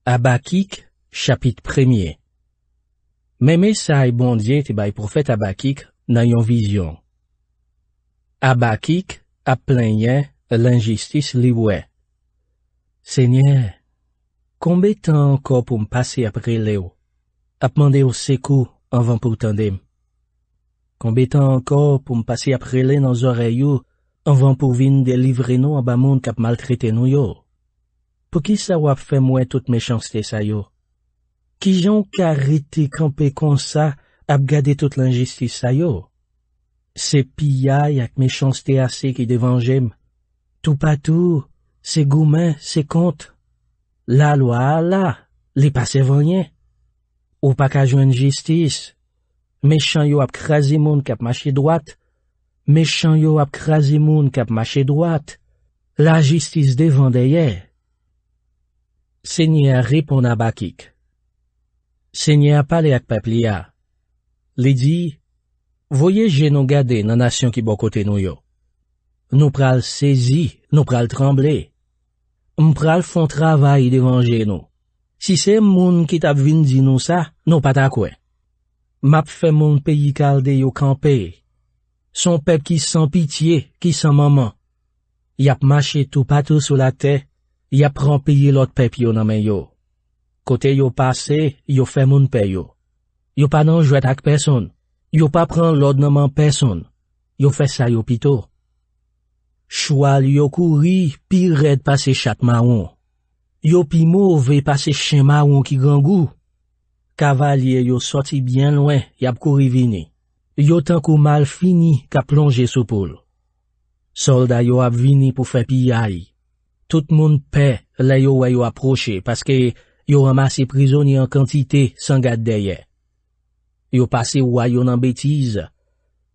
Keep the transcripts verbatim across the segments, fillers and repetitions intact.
Abakik, chapit premye. Men mesaj Bondye te bay pwofèt Abakik nan yon vizyon. Abakik ap plenyen lenjistis li wè. Senyè, konbe tan ankò pou m pase ap rele w, ap mande w sekou anvan pou w tande m? Konbe tan ankò pou m pase ap rele nan zòrèy ou anvan pou w vin delivre nou anba moun k ap maltrete nou yo? Poukisa w ap fè m wè tout mechanste sa yo? Kijan w ka rete kanpe konsa ap gade tout lenjistis sa yo? Se piyay ak mechanste ase ki devanje m. Toupatou, se goumen, se kont. Lalwa a la, li pa sèvi anyen. Ou pa ka jwenn jistis. Mechan yo ap kraze moun k ap mache dwat. Mechan yo ap kraze moun k ap mache dwat. Lajistis devan dèyè. Senyè a reponn Abakik. Senyè a pale ak pèp li a. Li di, voye je nou gade nan nasyon ki bò kote nou yo. Nou pral sezi, nou pral tranble. M pral fè yon travay devan je nou. Si se moun ki t ap vin di nou sa, nou pa ta kwè. M ap fè moun peyi Kalde yo kanpe. Se yon pèp ki san pitye, ki san manman. Y ap mache toupatou sou latè, y ap pran peyi lòt pèp yo nan men yo. Kote yo pase, yo fè moun pè yo. Yo pa nan jwèt ak pèsonn. Yo pa pran lòd nan men pèsonn. Yo fè sa yo pito. Chwal yo kouri pi rèd pase chat mawon. Yo pi move pase chen mawon ki grangou. Kavalye yo sòti byen lwen, y ap kouri vini. Yo tankou malfini k ap plonje sou poul. Sòlda yo ap vini pou fè piyay. Tout moun pè lè yo wè yo apwoche, paske yo ranmase prizonye an kantite san gad dèyè. Yo pase wa yo nan betiz.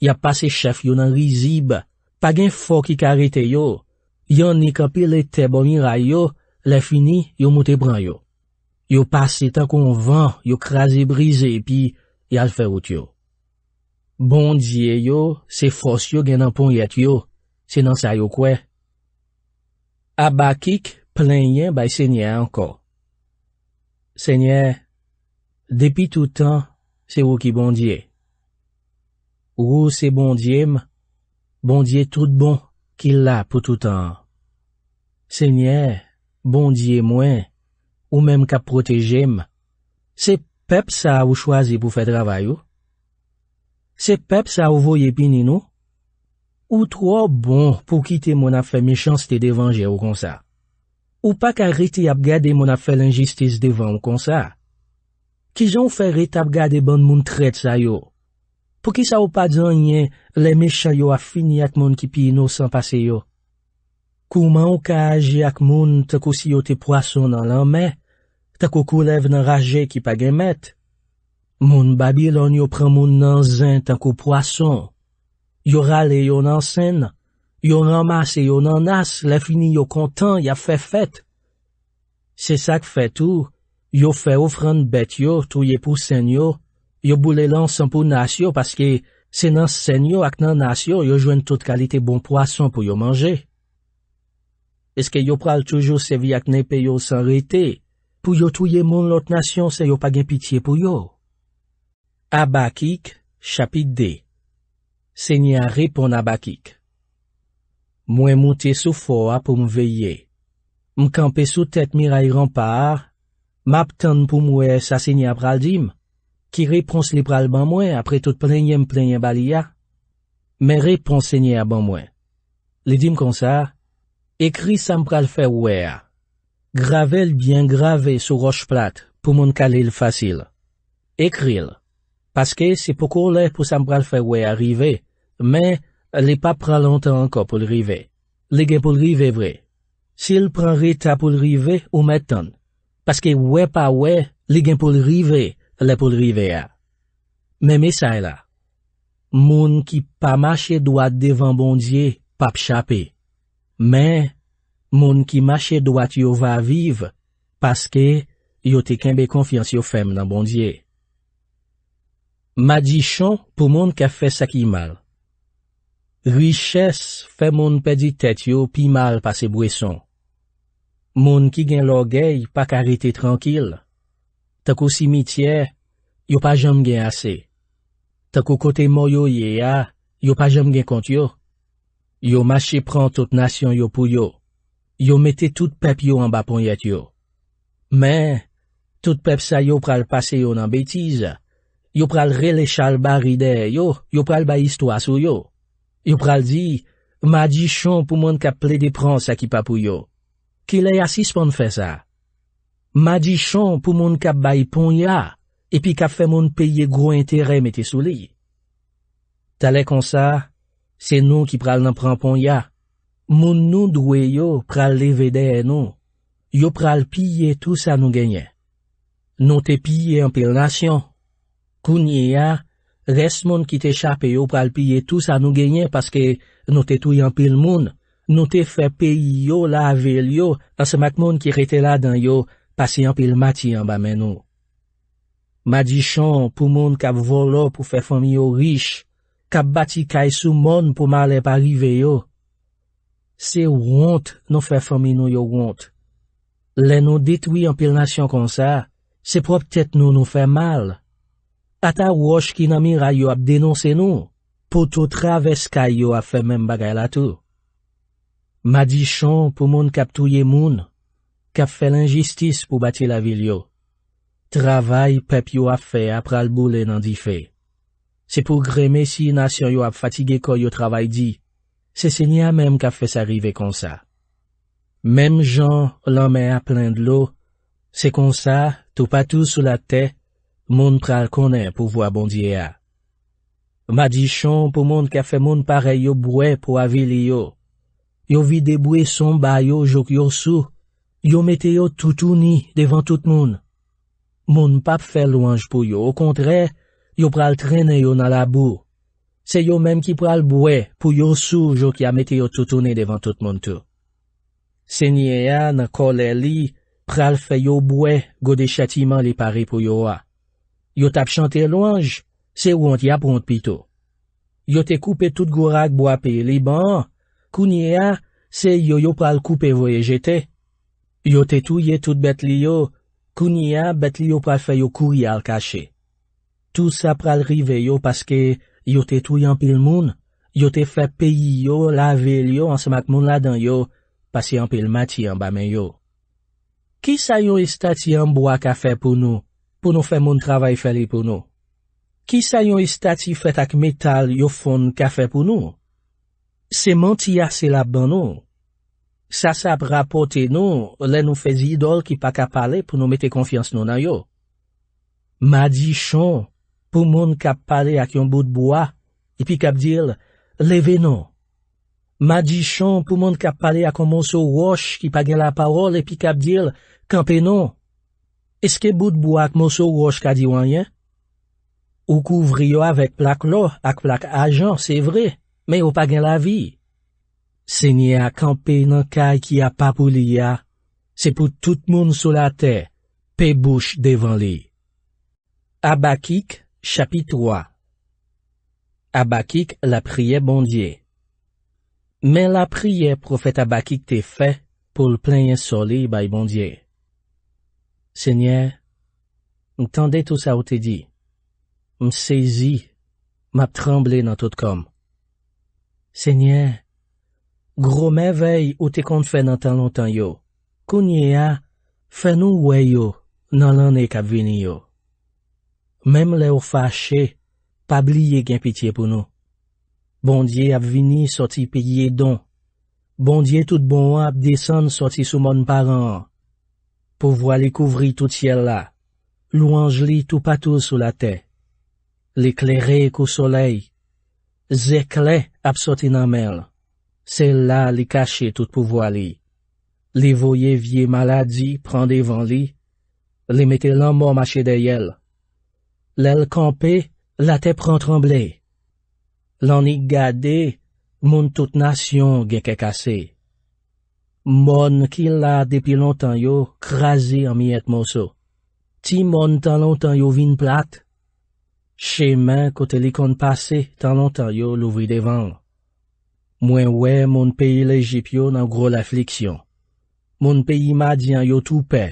Y ap pase chèf yo nan rizib. Pa gen fò ki ka arete yo. Y annik anpile tè bò miray yo, lè fini, yo moute pran yo. Yo pase tankou yon van, yo kraze brize, epi y al fè wout yo. Bondye yo, se fòs yo gen nan ponyèt yo, se nan sa yo kwè. Abakik plenyen bay Senyè a ankò. Senyè, depi tout tan, se ou ki Bondye. Ou se Bondye m, Bondye tout bon, ki la pou tout tan an. Senyè, Bondye mwen, ou menm k ap pwoteje m, se pèp sa a ou chwazi pou fè travay ou? Se pèp sa a ou voye pini nou? Ou twò bon pou w kite moun ap fè mechanste devan je w konsa. Ou pa ka rete ap gade moun ap fè lenjistis devan w konsa. Kijan w fè ret ap gade bann moun trèt sa yo? Poukisa w pa di anyen lè mechan yo ap fini ak moun ki pi inosan pase yo? Kouman w ka aji ak moun tankou si yo te pwason nan lanmè, tankou koulèv nan raje ki pa gen mèt? Moun Babilòn yo pran moun nan zen tankou pwason. Yo rale yo nan senn, yo ranmase yo nan nas, lè fini yo kontan, y ap fè fèt. Se sa k fè tou, yo fè ofrann bèt yo, touye pou senn yo, yo boule lansan pou nas yo, paske se nan senn yo ak nan nas yo, yo jwenn tout kalite bon pwason pou yo manje. Èske yo pral toujou sèvi ak nepe yo san rete, pou yo touye moun lòt nasyon san yo pa gen pitye pou yo? Abakik, chapit de. Senyè a reponn Abakik. Mwen moute sou fò a pou m veye. M kanpe sou tèt miray ranpa a, m ap tann pou m wè sa Senyè a pral di m. Ki repons li pral ban mwen apre tout plenyen m plenyen ba li a? Men repons Senyè a ban mwen. Li di m konsa, ekri sa m pral fè w wè a. Grave l byen grave sou wòch plat pou moun ka li l fasil. Ekri l, paske se poko lè pou sa m pral fè w wè a rive, men li p ap pran lontan ankò pou l rive. Li gen pou l rive vre. Si l pran reta pou l rive, ou mèt tann, paske wè pa wè, li gen pou l rive lè pou l rive a. Men mesaj la, moun ki pa mache dwat devan Bondye p ap chape. Men, moun ki mache dwat yo va viv, paske yo te kenbe konfyans yo fèm nan Bondye. Madichon pou moun k ap fè sa ki mal. Richès fè moun pèdi tèt yo pi mal pase bweson. Moun ki gen lògèy pa ka rete trankil. Tankou simityè, yo pa janm gen ase. Tankou kote mò yo ye a, yo pa janm gen kont yo. Yo mache pran tout nasyon yo pou yo. Yo mete tout pèp yo anba ponyèt yo. Men, tout pèp sa yo pral pase yo nan betiz. Yo pral rele chalbari dèyè yo, yo pral bay istwa sou yo. Yo pral di, madichon pou moun k ap plede pran sa ki pa pou yo. Kilè y a sispann fè sa? Madichon pou moun k ap bay ponya, epi k ap fè moun peye gwo enterè mete sou li. Talè konsa, se nou ki pral nan pran ponya. Moun nou dwe yo pral leve dèyè nou. Yo pral piye tou sa nou genyen. Nou te piye anpil nasyon. Kounye a, rès moun ki te chape yo pral piye tou sa nou genyen paske nou te touye anpil moun. Nou te fè peyi yo, lavil yo, ansanm ak moun ki rete ladan yo, pase anpil mati anba men nou. Madichon pou moun k ap vòlò pou fè fanmi yo rich, k ap bati kay sou mòn pou malè pa rive yo. Se wont nou fè fanmi nou yo wont. Lè nou detwi anpil nasyon konsa, se pwòp tèt nou nou fè mal. Ata wòch ki nan miray yo ap denonse nou, poto travès kay yo ap fè menm bagay la tou. Madichon pou moun k ap touye moun, k ap fè lenjistis pou bati lavil yo. Travay pèp yo ap fè a pral boule nan dife. Se pou gremesi nasyon yo ap fatige kò yo travay di. Se Senyè a menm k ap fè sa rive konsa. Menm jan lanmè a plen dlo, se konsa, toupatou sou latè, moun pral konnen pouvwa Bondye a. Madichon pou moun k ap fè moun parèy yo bwè pou avili yo. Yo vide bweson ba yo jouk yo sou. Yo mete yo toutouni devan tout moun. Moun p ap fè lwanj pou yo, okontrè, yo pral trennen yo nan labou. Se yo menm ki pral bwè pou yo sou jouk y a mete yo toutouni devan tout moun tou. Senyè a, nan kòlè li, pral fè yo bwè gode chatiman li pare pou yo a. Yo t ap chante lwanj, se wont y ap wont pito. Yo te koupe tout gwo rakbwa peyi Liban an, kounye a, se yo yo pral koupe voye jete. Yo te touye tout bèt li yo, kounye a, bèt li yo pral fè yo kouri al kache. Tou sa pral rive yo paske yo te touye anpil moun, yo te fè peyi yo, lavil yo ansanm ak moun ladan yo pase anpil mati anba men yo. Ki sa yon estati an bwa ka fè pou nou, pou nou fè moun travay fè li pou nou? Ki sa yon estati fèt ak metal yo fonn ka fè pou nou? Se manti a se l ap ban nou. Sa sa ap rapòte nou lè nou fè zidòl ki pa ka pale pou nou mete konfyans nou nan yo. Madichon pou moun k ap pale ak yon bout bwa, epi k ap di l, leve non. Madichon pou moun k ap pale ak yon moso wòch ki pa gen lapawòl epi k ap di l, kanpe non. Èske bout bwa ak moso wòch ka di w anyen? Ou kouvri yo avèk plak lò ak plak ajan, se vre, men yo pa gen lavi. Senyè a kanpe nan kay ki apa pou li a, se pou tout moun sou latè pe bouch devan li. Abakik, chapit twa. Abakik lapriyè Bondye. Men lapriyè pwofèt Abakik te fè pou l plenyen sò li bay Bondye. Senyè, m tande tou sa w te di. M sezi, m ap tranble nan tout kò m. Senyè, gwo mèvèy ou te konn fè nan tan lontan yo, kounye a, fè nou wè yo nan lanne k ap vini yo. Menm lè w fache, pa bliye gen pitye pou nou. Bondye ap vini sòti peyi Edon. Bondye tout bon an ap desann sòti sou mòn Paran an. Pouvwa li kouvri tout syèl la. Lwanj li toupatou sou latè. Li klere kou solèy. Zèklè ap sòti nan men l. Se la li kache tout pouvwa li. Li voye vye maladi pran devan li. Li mete lanmò mache dèyè l. Lè l kanpe, latè pran tranble. Lannik gade, moun tout nasyon gen kè kase. Mòn ki la depi lontan yo kraze an miyèt moso. Ti mòn tan lontan yo vin plat. Chemen kote li konn pase tan lontan yo louvri devan l. Mwen wè moun peyi Lejip yo nan gwo lafliksyon. Moun peyi Madyan yo tou pè.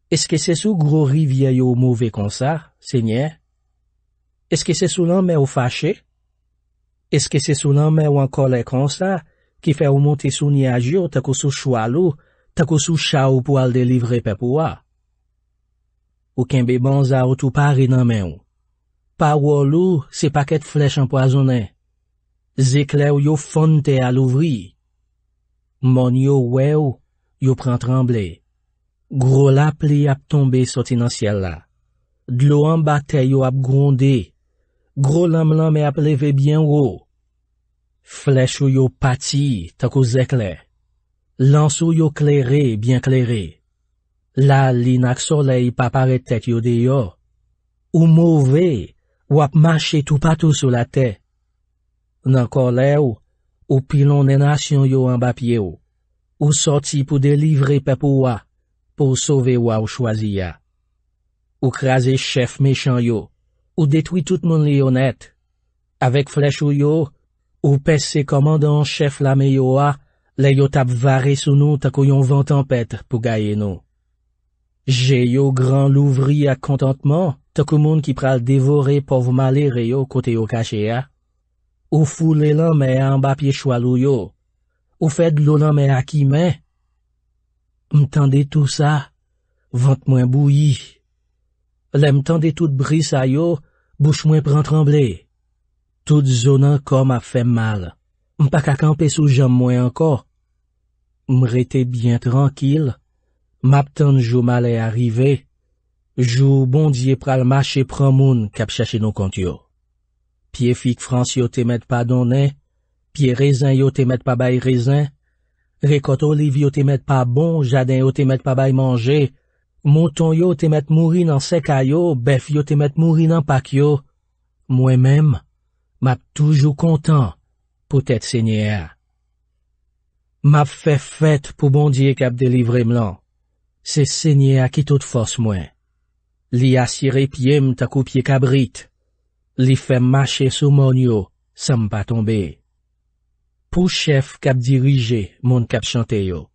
Èske se sou gwo rivyè yo w move konsa, Senyè? Èske se sou lanmè w fache? Èske se sou lanmè w an kòlè konsa, ki fè w monte sou nyaj yo tankou sou chwal ou, tankou sou cha w pou al delivre pèp ou a? Ou kenbe banza w tou pare nan men w. Pawòl ou se pakèt flèch anpwazonnen. Zeklè w yo fann tè a louvri. Mòn yo wè w, yo pran tranble. Gwo lapli ap tonbe soti nan syèl la. Dlo anba tè yo ap gwonde. Gwo lanm lanmè ap leve byen wo. Flèch ou yo pati tankou zèklè. Lans ou yo klere, byen klere. Lalin ak solèy pa parèt tèt yo deyò. Ou move, w ap mache toupatou sou latè. Nan kòlè w, ou pilonnen nasyon yo anba pye w. Ou sòti pou delivre pèp ou a, pou w sove wa w chwazi a. Ou kraze chèf mechan yo, ou detwi tout moun li onèt. Avèk flèch ou yo, ou pèse kòmandan an chèf lame yo a, lè yo t ap vare sou nou tankou yon van tanpèt pou gaye nou. Je yo gran louvri ak kontantman, tankou moun ki pral devore pòv malere yo kote yo kache a. Ou foule lanmè a anba pye chwal ou yo. Ou fè dlo lanmè a kimen. M tande tou sa, vant mwen bouyi. Lè m tande tout bri sa yo, bouch mwen pran tranble. Tout zo nan kò m ap fè m mal. M pa ka kanpe sou janm mwen ankò. M rete byen trankil, m ap tann jou malè a rive, jou Bondye pral mache pran moun k ap chèche nou kont yo. Pye fig frans yo te mèt pa donnen, pye rezen yo te mèt pa bay rezen, rekòt oliv yo te mèt pa bon, jaden yo te mèt pa bay manje, mouton yo te mèt mouri nan sèkay yo, bèf yo te mèt mouri nan pak yo. Mwen menm, m ap toujou kontan poutèt Senyè a. M ap fè fèt pou Bondye k ap delivre m lan. Se Senyè a ki tout fòs mwen. Li asire pye m tankou pye kabrit. Li fè m mache sou mòn yo san m pa tonbe. Pou chèf k ap dirije moun k ap chante yo,